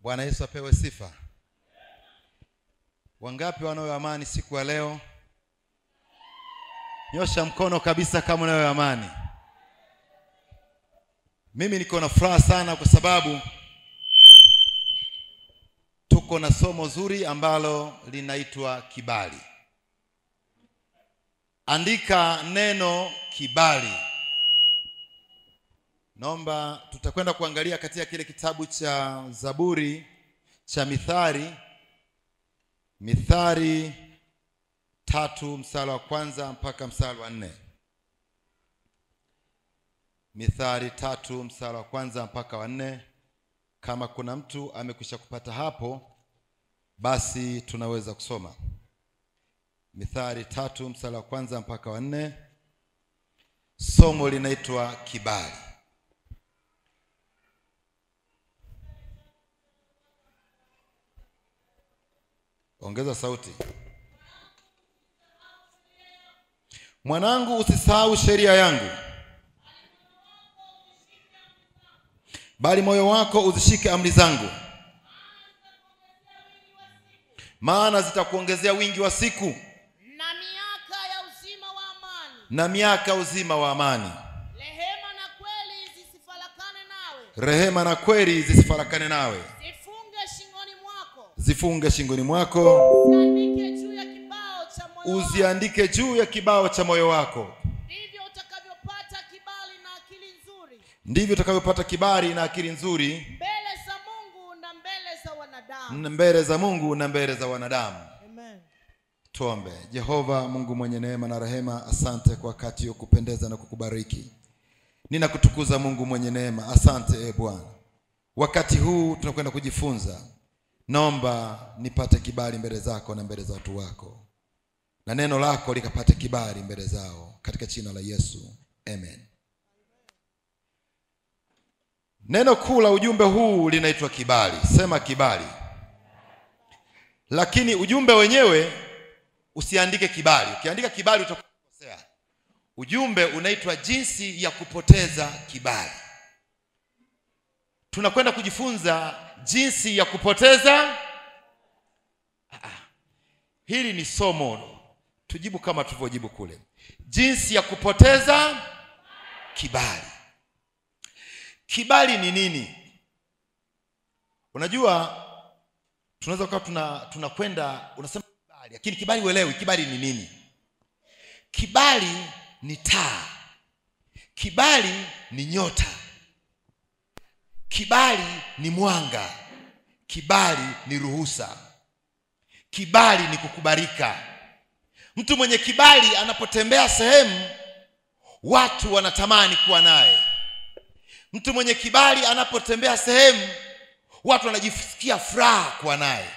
Bwana Yesu apewe sifa. Wangapi wanao amani siku ya leo? Nyosha mkono kabisa kama unayo amani. Mimi niko na furaha sana kwa sababu tuko na somo zuri ambalo linaitwa kibali. Andika neno kibali. Naomba tutakwenda kuangalia katika kile kitabu cha Zaburi cha Mithali, Mithali 3 mstari wa kwanza mpaka mstari wa 4. Mithali 3 mstari wa kwanza mpaka wa 4. Kama kuna mtu amekwisha kupata hapo, basi tunaweza kusoma. Mithali 3 mstari wa kwanza mpaka wa 4. Somo linaitwa kibali. Ongeza sauti. Mwanangu, usisahau sheria yangu, bali moyo wako uzishike amri zangu, maana zitakuongezea wingi wa siku na miaka ya uzima wa amani. Na miaka uzima wa amani. Rehema na kweli zisifarakane nawe. Rehema na kweli zisifarakane nawe. Zifunge shingoni mwako. Zifunge shingoni mwako. Uziandike juu ya kibao cha moyo wako. Uziandike juu ya kibao cha moyo wako. Ndivyo utakavyopata kibali na akili nzuri. Ndivyo utakavyopata kibali na akili nzuri mbele za Mungu na mbele za wanadamu. Mbele za Mungu na mbele za wanadamu. Amen. Tuombe. Jehova Mungu mwenye neema na rehema, asante kwa wakati wa kupendeza na kukubariki. Ninakutukuza Mungu mwenye neema, asante e Bwana. Wakati huu tunakwenda kujifunza. Naomba nipate kibali mbele zako na mbele za watu wako, na neno lako likapate kibali mbele zao, katika jina la Yesu. Amen. Neno kuu la ujumbe huu linaitwa kibali. Sema kibali. Lakini ujumbe wenyewe usiandike kibali. Ukiandika kibali utakosea. Ujumbe unaitwa jinsi ya kupoteza kibali. Tunakwenda kujifunza jinsi ya kupoteza. Hili ni somo. Tujibu kama tulivyojibu kule. Jinsi ya kupoteza kibali. Kibali ni nini? Unajua tunaweza kuwa tunakwenda unasema kibali, lakini kibali uelewi kibali ni nini. Kibali ni taa. Kibali ni nyota. Kibali ni mwanga. Kibali ni ruhusa. Kibali ni kukubalika. Mtu mwenye kibali anapotembea sehemu, watu wanatamani kuwa naye. Mtu mwenye kibali anapotembea sehemu, watu wanajisikia furaha kuwa naye,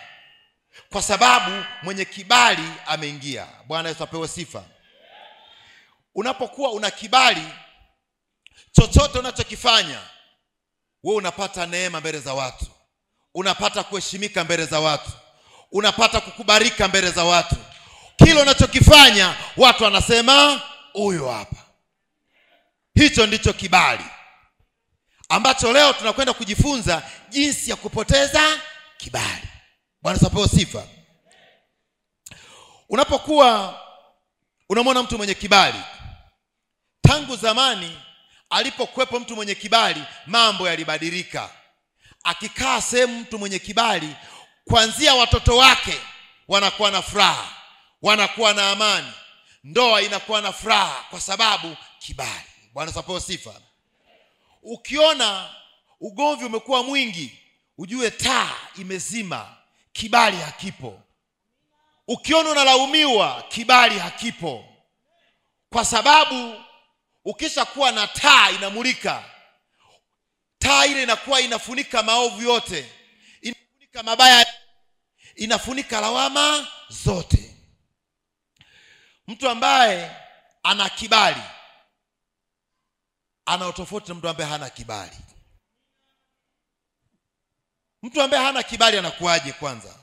kwa sababu mwenye kibali ameingia. Bwana Yesu apewe sifa. Unapokuwa una kibali, chochote unachokifanya, wewe unapata neema mbele za watu, unapata kuheshimika mbele za watu, unapata kukubalika mbele za watu. Kile unachokifanya watu wanasema huyo hapa. Hicho ndicho kibali ambacho leo tunakwenda kujifunza jinsi ya kupoteza kibali. Bwana apewe sifa. Unapokuwa unamwona mtu mwenye kibali, tangu zamani alipokuwepo mtu mwenye kibali, mambo yalibadilika. Akikaa sehemu mtu mwenye kibali, kuanzia watoto wake wanakuwa na furaha, wanakuwa na amani, ndoa inakuwa na furaha kwa sababu kibali. Bwana apewe sifa. Ukiona ugomvi umekuwa mwingi, ujue taa imezima, kibali hakipo. Ukiona unalaumiwa, kibali hakipo. Kwa sababu ukishakuwa na taa inamulika, taa ile inakuwa inafunika maovu yote, inafunika mabaya, inafunika lawama zote. Mtu ambaye ana kibali ana utofauti na mtu ambaye hana kibali. Mtu ambaye hana kibali anakuaje kwanza?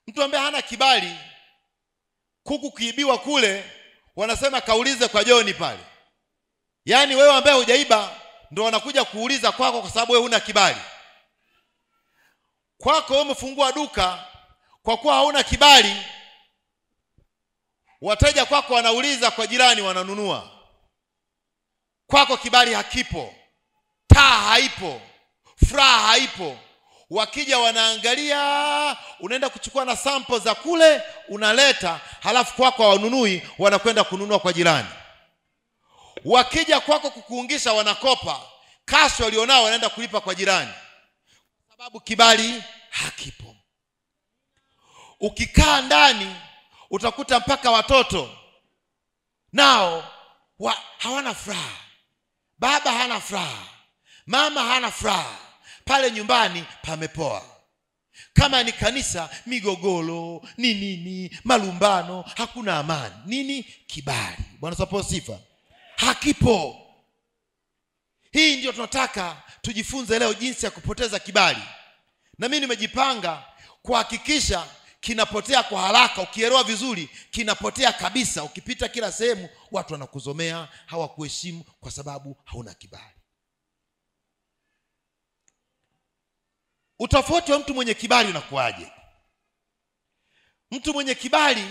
Mtu ambaye hana kibali, kuku kiibiwa kule, wanasema kaulize kwa Joni pale. Yaani wewe ambaye hujaiba ndo wanakuja kuuliza kwako kwa sababu wewe huna kibali. Kwako wewe umefungua duka, kwa kuwa hauna kibali, wateja kwako wanauliza kwa jirani, wananunua. Kwako kibali hakipo, taa haipo, furaha haipo. Wakija wanaangalia, unaenda kuchukua na sample za kule unaleta, halafu kwako hawanunui, wanakwenda kununua kwa jirani. Wakija kwako kukuungisha wanakopa, cash walionao wanaenda kulipa kwa jirani, sababu kibali hakipo. Ukikaa ndani utakuta mpaka watoto nao hawana furaha. Baba hana furaha, mama hana furaha, pale nyumbani pamepoa. Kama ni kanisa, migogoro, ni nini, malumbano, hakuna amani. Nini? Kibali. Bwana apewe sifa. Hakipo. Hii ndio tunataka tujifunze leo, jinsi ya kupoteza kibali. Na mimi nimejipanga kuhakikisha kinapotea kwa haraka. Ukielewa vizuri, kinapotea kabisa. Ukipita kila sehemu watu wanakuzomea, hawakuheshimu kwa sababu hauna kibali. Utofauti wa mtu mwenye kibali unakuwaje? Mtu mwenye kibali,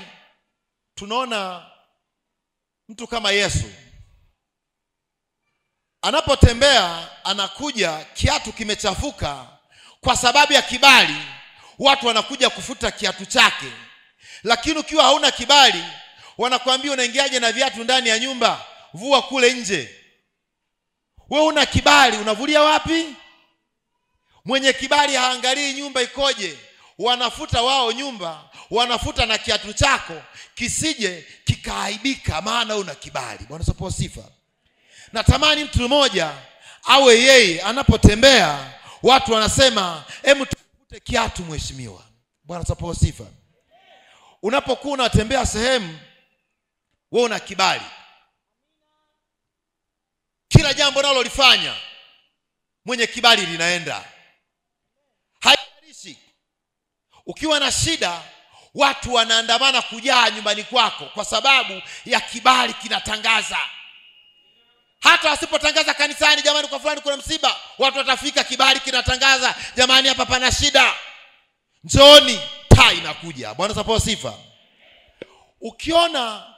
tunaona mtu kama Yesu anapotembea, anakuja kiatu kimechafuka, kwa sababu ya kibali watu wanakuja kufuta kiatu chake. Lakini ukiwa hauna kibali, wanakuambia unaingiaje na viatu ndani ya nyumba, vua kule nje. Wewe una kibali, unavulia wapi? Mwenye kibali haangalii nyumba ikoje, wanafuta wao nyumba, wanafuta na kiatu chako kisije kikaaibika, maana una kibali. Bwana apewe sifa. Natamani mtu mmoja awe yeye anapotembea watu wanasema hebu tufute kiatu mheshimiwa. Bwana apewe sifa. Unapokuwa unatembea sehemu, wewe una kibali, kila jambo unalolifanya mwenye kibali linaenda. Haijalishi ukiwa na shida, watu wanaandamana kujaa nyumbani kwako kwa sababu ya kibali kinatangaza. Hata wasipotangaza kanisani, jamani kwa fulani kuna msiba, watu watafika, kibali kinatangaza, jamani hapa pana shida, njooni, taa inakuja. Bwana apewe sifa. Ukiona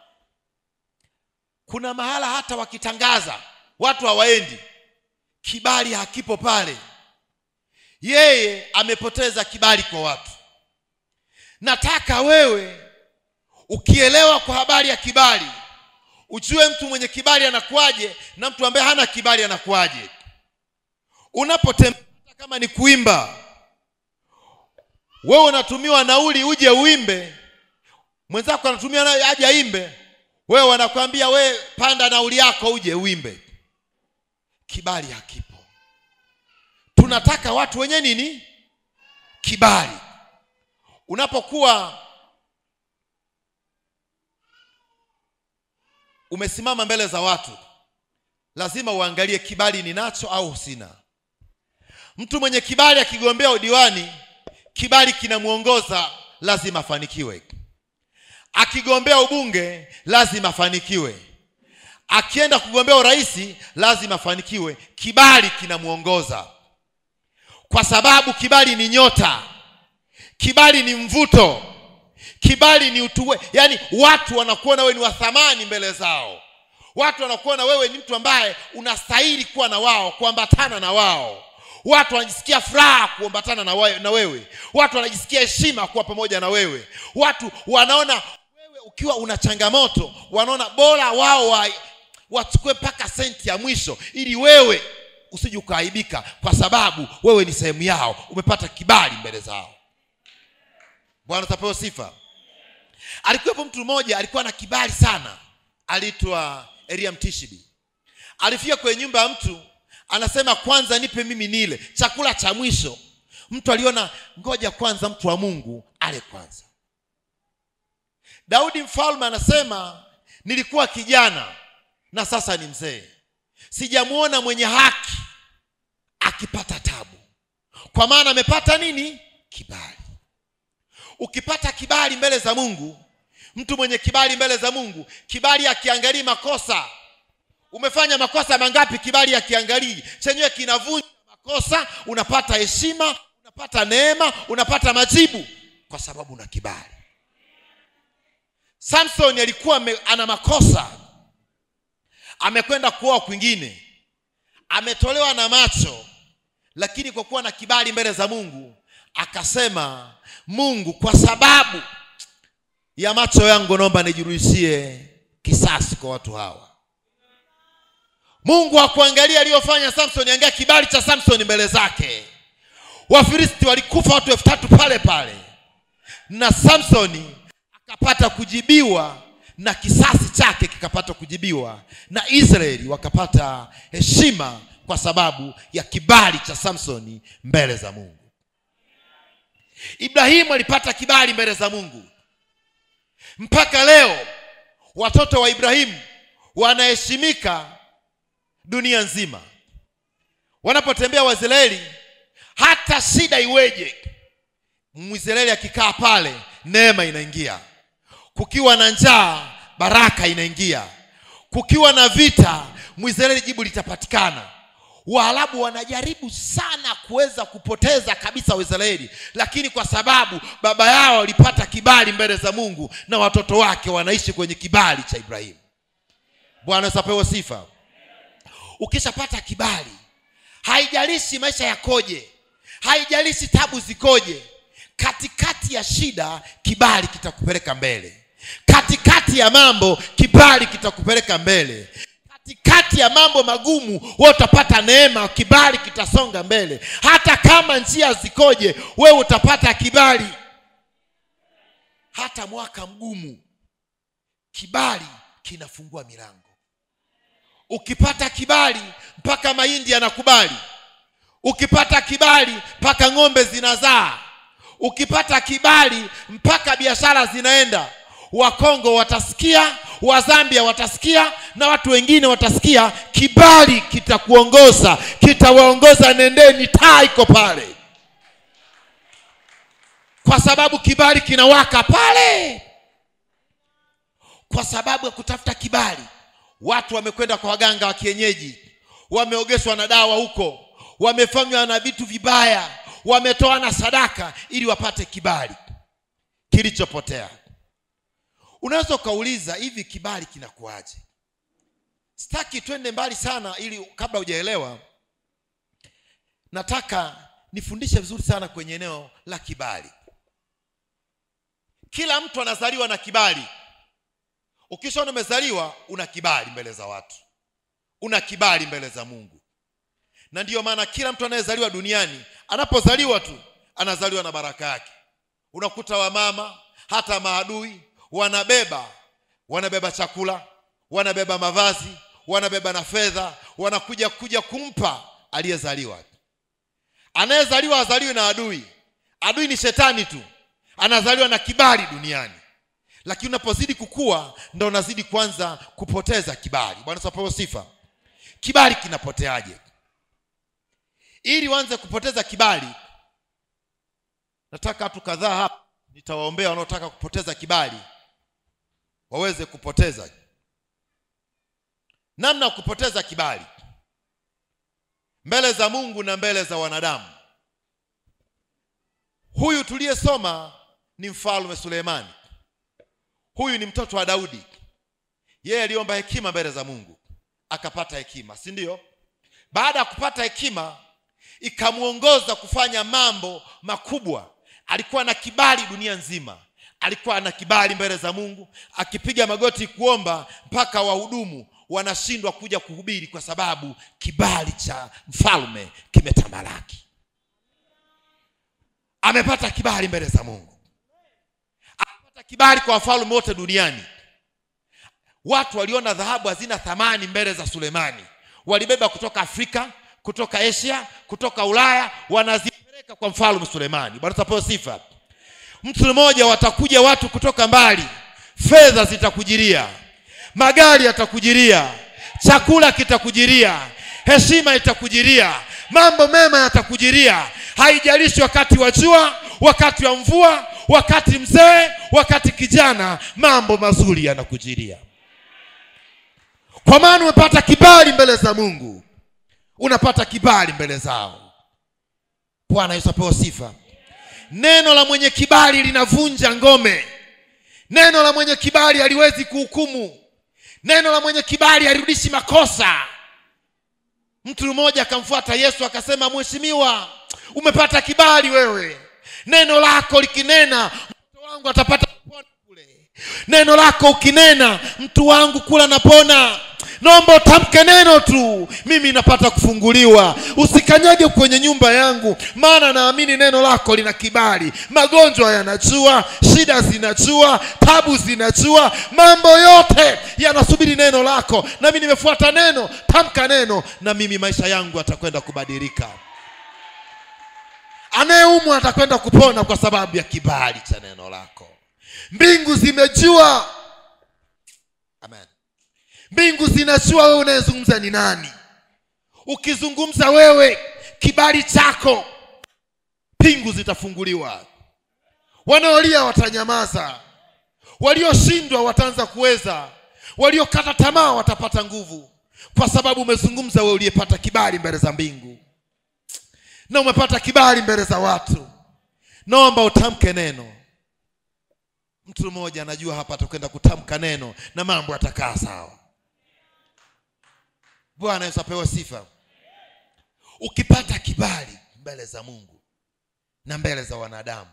kuna mahala hata wakitangaza watu hawaendi, kibali hakipo pale, yeye amepoteza kibali kwa watu. Nataka wewe ukielewa kwa habari ya kibali, ujue mtu mwenye kibali anakuaje na mtu ambaye hana kibali anakuaje. Unapotembea, kama ni kuimba, wewe unatumiwa nauli uje uimbe, mwenzako anatumia naye aje aimbe, wewe wanakuambia wewe panda nauli yako uje uimbe. Kibali hakipo. Tunataka watu wenye nini? Kibali. Unapokuwa umesimama mbele za watu, lazima uangalie kibali ninacho au sina. Mtu mwenye kibali akigombea udiwani, kibali kinamuongoza, lazima afanikiwe. Akigombea ubunge, lazima afanikiwe. Akienda kugombea urais, lazima afanikiwe. Kibali kinamuongoza. Kwa sababu kibali ni nyota, kibali ni mvuto, kibali ni utuwe. Yani watu wanakuona wewe ni wa thamani mbele zao. Watu wanakuona wewe ni mtu ambaye unastahili kuwa na wao, kuambatana na wao. Watu wanajisikia furaha kuambatana na wewe. Watu wanajisikia heshima kuwa pamoja na wewe. Watu wanaona wewe ukiwa una changamoto, wanaona bora wao wachukue mpaka senti ya mwisho ili wewe usije ukaaibika, kwa sababu wewe ni sehemu yao, umepata kibali mbele zao. Bwana apewe sifa. Alikuwepo mtu mmoja alikuwa na kibali sana, aliitwa Elia Mtishibi. Alifika kwenye nyumba ya mtu, anasema kwanza nipe mimi nile chakula cha mwisho. Mtu aliona ngoja kwanza mtu wa Mungu ale kwanza. Daudi mfalme anasema nilikuwa kijana na sasa ni mzee, sijamuona mwenye haki akipata tabu, kwa maana amepata nini? Kibali. Ukipata kibali mbele za Mungu, mtu mwenye kibali mbele za Mungu, kibali akiangalii makosa. Umefanya makosa mangapi, kibali akiangalii, chenyewe kinavunja makosa, unapata heshima, unapata Unapata neema, unapata majibu kwa sababu una kibali. Samson alikuwa ana makosa. Amekwenda kuoa kwingine. Ametolewa na macho, lakini kwa kuwa na kibali mbele za Mungu akasema, Mungu, kwa sababu ya macho yangu naomba nijirudishie kisasi kwa watu hawa. Mungu hakuangalia aliyofanya Samson, angalia kibali cha Samson mbele zake. Wafilisti walikufa watu 3000 pale pale, na Samson akapata kujibiwa na kisasi chake kikapata kujibiwa, na Israeli wakapata heshima kwa sababu ya kibali cha Samsoni mbele za Mungu. Ibrahimu alipata kibali mbele za Mungu. Mpaka leo watoto wa Ibrahimu wanaheshimika dunia nzima. Wanapotembea Waisraeli, hata shida iweje, Mwisraeli akikaa pale neema inaingia. Kukiwa na njaa, baraka inaingia. Kukiwa na vita, Mwisraeli jibu litapatikana. Waarabu wanajaribu sana kuweza kupoteza kabisa Waisraeli, lakini kwa sababu baba yao alipata kibali mbele za Mungu na watoto wake wanaishi kwenye kibali cha Ibrahimu. Bwana apewe sifa. Ukishapata kibali, haijalishi maisha yakoje, haijalishi tabu zikoje, katikati ya shida kibali kitakupeleka mbele. Katikati ya mambo kibali kitakupeleka mbele. Katikati ya mambo magumu wewe utapata neema, kibali kitasonga mbele. Hata kama njia zikoje, wewe utapata kibali. Hata mwaka mgumu, kibali kinafungua milango. Ukipata kibali mpaka mahindi yanakubali. Ukipata kibali mpaka ng'ombe zinazaa. Ukipata kibali mpaka biashara zinaenda. Wakongo watasikia, Wazambia watasikia, na watu wengine watasikia. Kibali kitakuongoza, kitawaongoza, nendeni, taa iko pale. Kwa sababu kibali kinawaka pale. Kwa sababu ya kutafuta kibali, watu wamekwenda kwa waganga wa kienyeji, wameogeshwa na dawa huko, wamefanywa na vitu vibaya, wametoa na sadaka ili wapate kibali kilichopotea. Unaweza ukauliza, hivi kibali kinakuaje? Sitaki twende mbali sana ili kabla hujaelewa. Nataka nifundishe vizuri sana kwenye eneo la kibali. Kila mtu anazaliwa na kibali. Ukishaona umezaliwa una kibali mbele za watu, una kibali mbele za Mungu. Na ndiyo maana kila mtu anayezaliwa duniani, anapozaliwa tu anazaliwa na baraka yake. Unakuta wamama hata maadui wanabeba chakula, wanabeba mavazi, wanabeba na fedha, wanakuja kuja kumpa aliyezaliwa. Anayezaliwa azaliwe na adui. Adui ni shetani tu. Anazaliwa na kibali duniani. Lakini unapozidi kukua ndio unazidi kwanza kupoteza kibali. Bwana apewe sifa. Kibali kinapoteaje? Ili uanze kupoteza kibali, nataka watu kadhaa hapa nitawaombea wanaotaka kupoteza kibali waweze kupoteza. Namna ya kupoteza kibali mbele za Mungu na mbele za wanadamu. Huyu tuliyesoma ni mfalme Sulemani. Huyu ni mtoto wa Daudi. Yeye aliomba hekima mbele za Mungu, akapata hekima, si ndio? Baada ya kupata hekima ikamuongoza kufanya mambo makubwa. Alikuwa na kibali dunia nzima. Alikuwa na kibali mbele za Mungu, akipiga magoti kuomba mpaka wahudumu wanashindwa kuja kuhubiri kwa sababu kibali cha mfalme kimetamalaki. Amepata kibali mbele za Mungu. Amepata kibali kwa wafalme wote duniani. Watu waliona dhahabu hazina thamani mbele za Sulemani. Walibeba kutoka Afrika, kutoka Asia, kutoka Ulaya, wanazipeleka kwa mfalme Sulemani. Bwana apewe sifa. Mtu mmoja watakuja watu kutoka mbali, fedha zitakujiria, magari yatakujiria, chakula kitakujiria, heshima itakujiria, mambo mema yatakujiria. Haijalishi wakati wa jua, wakati wa mvua, wakati mzee, wakati kijana, mambo mazuri yanakujiria. Kwa maana umepata kibali mbele za Mungu, unapata kibali mbele zao. Bwana Yesu apewe sifa. Neno la mwenye kibali linavunja ngome. Neno la mwenye kibali haliwezi kuhukumu. Neno la mwenye kibali halirudishi makosa. Mtu mmoja akamfuata Yesu akasema, mheshimiwa, umepata kibali wewe. Neno lako likinena, mtu wangu atapata kupona kule. Neno lako ukinena, mtu wangu kula napona. Naomba utamke neno tu, mimi napata kufunguliwa. Usikanyage kwenye nyumba yangu, maana naamini neno lako lina kibali. Magonjwa yanajua, shida zinajua, tabu zinajua, mambo yote yanasubiri neno lako. Na mimi nimefuata neno, tamka neno, na mimi maisha yangu atakwenda kubadilika. Anayeumwa atakwenda kupona kwa sababu ya kibali cha neno lako. Mbingu zimejua. Amen. Mbingu zinajua wewe unayezungumza ni nani. Ukizungumza wewe kibali chako, mbingu zitafunguliwa. Wanaolia watanyamaza. Walioshindwa wataanza kuweza. Waliokata tamaa watapata nguvu. Kwa sababu umezungumza wewe uliyepata kibali mbele za mbingu. Na umepata kibali mbele za watu. Naomba utamke neno. Mtu mmoja anajua hapa atakwenda kutamka neno na mambo yatakaa sawa. Bwana Yesu apewe sifa. Ukipata kibali mbele za Mungu na mbele za wanadamu,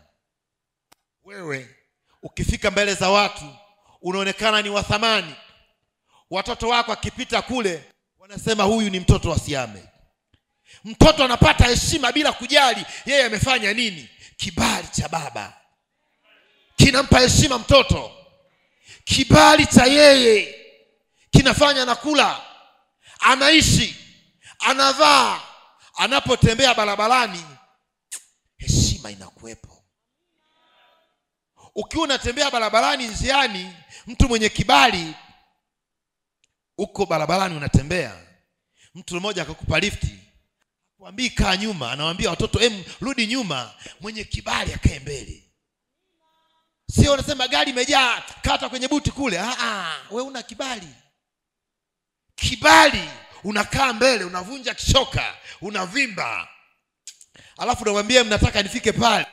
wewe ukifika mbele za watu unaonekana ni wa thamani. Watoto wako akipita kule wanasema huyu ni mtoto wa Siame. Mtoto anapata heshima bila kujali yeye amefanya nini. Kibali cha baba kinampa heshima mtoto. Kibali cha yeye kinafanya anakula, anaishi, anavaa, anapotembea barabarani heshima inakuwepo. Ukiwa unatembea barabarani njiani, mtu mwenye kibali, uko barabarani unatembea, mtu mmoja akakupa lifti, hakuambii kaa nyuma, anawaambia watoto rudi nyuma, mwenye kibali akae mbele. Sio unasema gari imejaa, kata kwenye buti kule. Wewe una kibali. Kibali unakaa mbele, unavunja kishoka, unavimba. Alafu unamwambia mnataka nifike pale.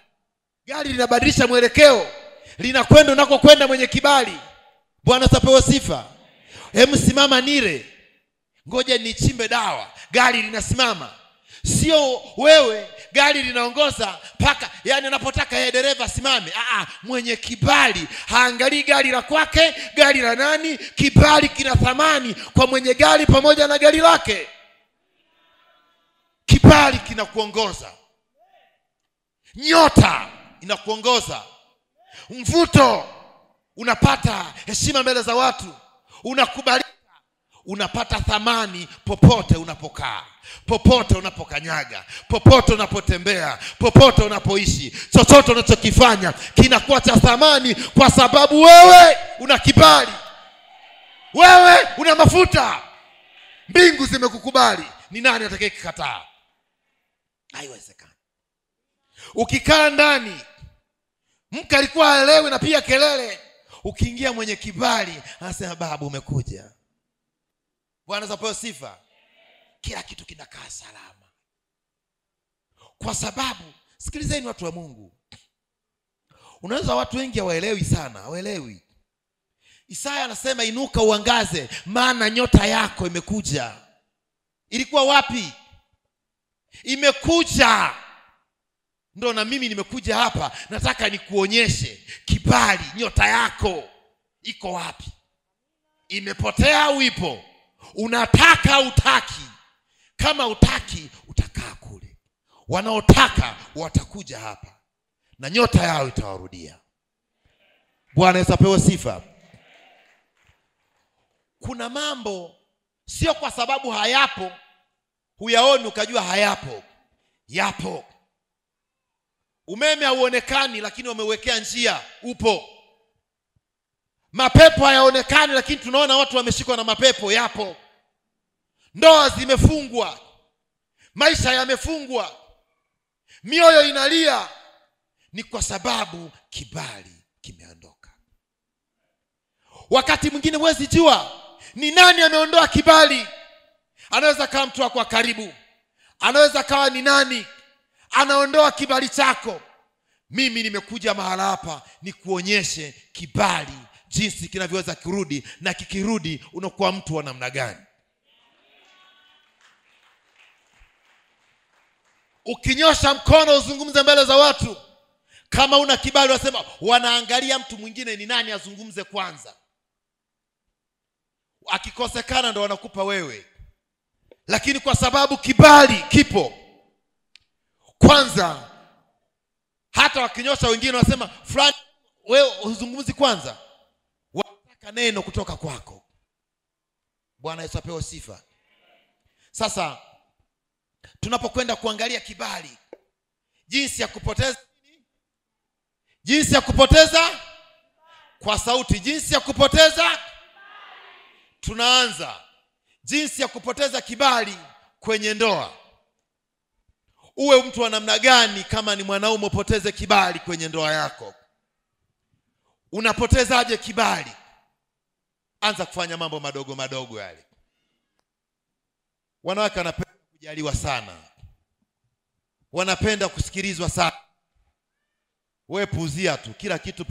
Gari linabadilisha mwelekeo, linakwenda unakokwenda mwenye kibali. Bwana apewe sifa. Hem, simama nire, ngoja nichimbe dawa. Gari linasimama. Sio wewe, gari linaongoza paka yani anapotaka yeye dereva simame. Mwenye kibali haangalii gari la kwake, gari la nani. Kibali kina thamani kwa mwenye gari pamoja na gari lake. Kibali kinakuongoza. Nyota inakuongoza. Mvuto, unapata heshima mbele za watu, unakubalika, unapata thamani popote unapokaa, popote unapokanyaga, popote unapotembea, popote unapoishi. Chochote unachokifanya kinakuwa cha thamani kwa sababu wewe una kibali. Wewe una mafuta. Mbingu zimekukubali. Ni nani atakayekukataa? Haiwezekani. Ukikaa ndani, mke alikuwa haelewi na pia kelele. Ukiingia mwenye kibali anasema babu umekuja. Bwana apewe sifa. Kila kitu kinakaa salama. Kwa sababu, sikilizeni watu wa Mungu. Unaweza watu wengi hawaelewi sana, hawaelewi. Isaya anasema inuka uangaze, maana nyota yako imekuja. Ilikuwa wapi? Imekuja. Ndio na mimi nimekuja hapa, nataka nikuonyeshe kibali, nyota yako iko wapi? Imepotea au ipo? Unataka utaki? Kama utaki utakaa kule. Wanaotaka watakuja hapa na nyota yao itawarudia. Bwana Yesu apewe sifa. Kuna mambo sio kwa sababu hayapo huyaoni ukajua hayapo. Yapo. Umeme hauonekani lakini wamewekea njia, upo. Mapepo hayaonekani lakini tunaona watu wameshikwa na mapepo, yapo. Ndoa zimefungwa, maisha yamefungwa, mioyo inalia. Ni kwa sababu kibali kimeondoka. Wakati mwingine huwezi jua ni nani ameondoa kibali. Anaweza kawa mtu wako wa karibu, anaweza kawa ni nani, Anaondoa kibali chako. Mimi nimekuja mahala hapa nikuonyeshe kibali jinsi kinavyoweza kurudi, na kikirudi unakuwa mtu wa namna gani. Ukinyosha mkono uzungumze mbele za watu, kama una kibali wasema, wanaangalia mtu mwingine ni nani azungumze kwanza. Akikosekana ndo wanakupa wewe. Lakini kwa sababu kibali kipo kwanza, hata wakinyosha wengine wanasema fulani wewe uzungumzi kwanza, wanataka neno kutoka kwako. Bwana Yesu apewe sifa. Sasa tunapokwenda kuangalia kibali, jinsi ya kupoteza, jinsi ya kupoteza kwa sauti, jinsi ya kupoteza, tunaanza jinsi ya kupoteza kibali kwenye ndoa. Uwe mtu wa namna gani kama ni mwanaume upoteze kibali kwenye ndoa yako? Unapotezaje kibali? Anza kufanya mambo madogo madogo yale. Wanawake wanapenda kujaliwa sana, wanapenda kusikilizwa sana. Wewe puuzia tu kila kitu.